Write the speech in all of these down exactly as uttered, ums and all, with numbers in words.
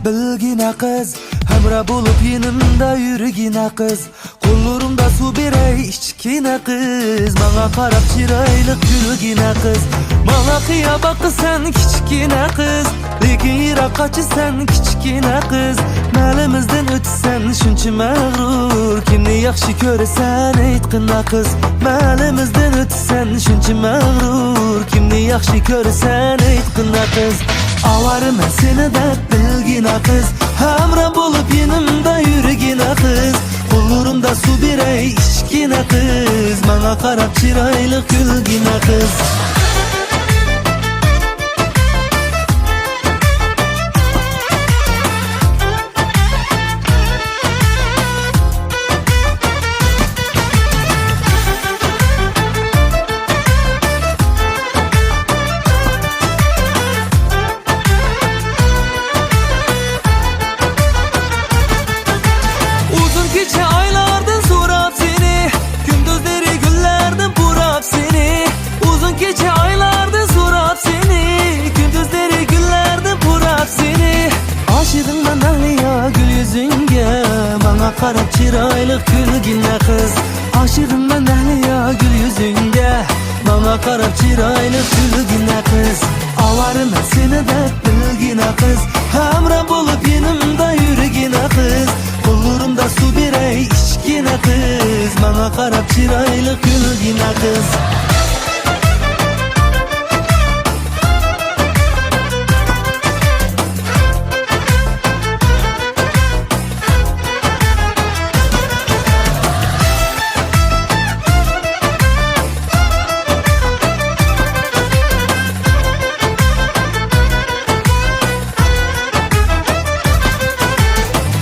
بىلگىنە قىز، ھەمراھ بولۇپ يېنىمدا يۈرگىنە قىز، قوللىرىمدا سۇ بېرەي ئىچكىنە قىز، ماڭا قاراپ چىرايلىق كۈلگىنە قىز، ماڭا قىيا باقىسەن كىچىككىنە قىز، لېكىن يىراق قاچىسەن كىچىككىنە قىز، مەھلىمىزدىن ئۆتىسەن شۇنچە مەغرۇر، كىمنى ياخشى كۆرىسەن ئېيتقىنە قىز، مەھلىمىزدىن ئۆتىسەن شۇنچە مەغرۇر، كىمنى ياخشى كۆرىسەن ئېيتقىنە قىز، ئاۋارىمەن سېنى دەپ بىلگىنە قىز، ھەمراھ بولۇپ يېنىمدا يۈرگىنە قىز، قوللىرىمدا سۇ بېرەي ئىچكىنە قىز، ماڭا قاراپ چىرايلىق كۈلگىنە قىز. ئۇزۇن كېچە ئايلاردىن سوراپ سېنى، كۈندۈزلىرى گۈللەردىن پۇراپ سېنى. ئۇزۇن كېچە ئايلاردىن سوراپ سېنى، كۈندۈزلىرى گۈللەردىن پۇراپ سېنى. ئاشىقىڭمەن مەھلىيا گۈل يۈزۈڭگە، ماڭا قاراپ چىرايلىق كۈلگىنە قىز. ئاشىقىڭمەن مەھلىيا گۈل يۈزۈڭگە، ماڭا قاراپ چىرايلىق كۈلگىنە قىز. ئاۋارىمەن سېنى دەپ بىلگىنە قىز، ھەمراھ بولۇپ يېنىمدا يۈرگىنە قىز، قوللىرىمدا سۇ بېرەي ئىچكىنە قىز، ماڭا قاراپ چىرايلىق كۈلگىنە قىز.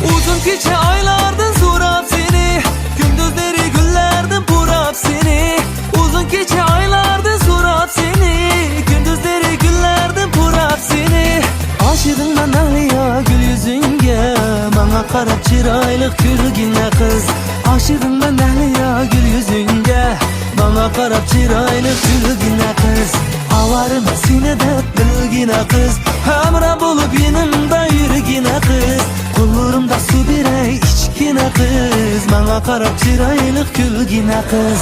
ئۇزۇن كېچە ئايلاردىن سوراپ سېنى، كۈندۈزلىرى گۈللەردىن پۇراپ سېنى. ئۇزۇن كېچە ئايلاردىن سوراپ سېنى، كۈندۈزلىرى گۈللەردىن پۇراپ سېنى. ئاشىقىڭمەن مەھلىيا گۈل يۈزۈڭگە، ماڭا قاراپ چىرايلىق كۈلگىنە قىز. ئاشىقىڭمەن مەھلىيا گۈل يۈزۈڭگە، ماڭا قاراپ چىرايلىق كۈلگىنە قىز. ئاۋارىمەن سېنى دەپ بىلگىنە قىز، ھەمراھ بولۇپ يېنىمدا يۈرگىنە قىز. قوللىرىمدا سۇ بېرەي ئىچكىنە قىز، ماڭا قاراپ چىرايلىق كۈلگىنە قىز.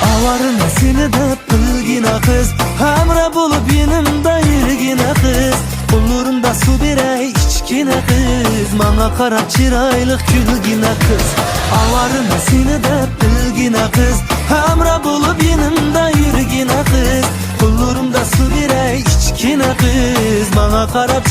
ئاۋارىمەن سېنى دەپ بىلگىنە قىز، ھەمراھ بولۇپ يېنىمدا يۈرگىنە قىز، قوللىرىمدا سۇ بېرەي ئىچكىنە قىز، ماڭا قاراپ چىرايلىق كۈلگىنە قىز. ئاۋارىمەن سېنى دەپ بىلگىنە قىز، ھەمراھ بولۇپ يېنىمدا يۈرگىنە قىز، قوللىرىمدا سۇ بېرەي ئىچكىنە قىز، ماڭا قاراپ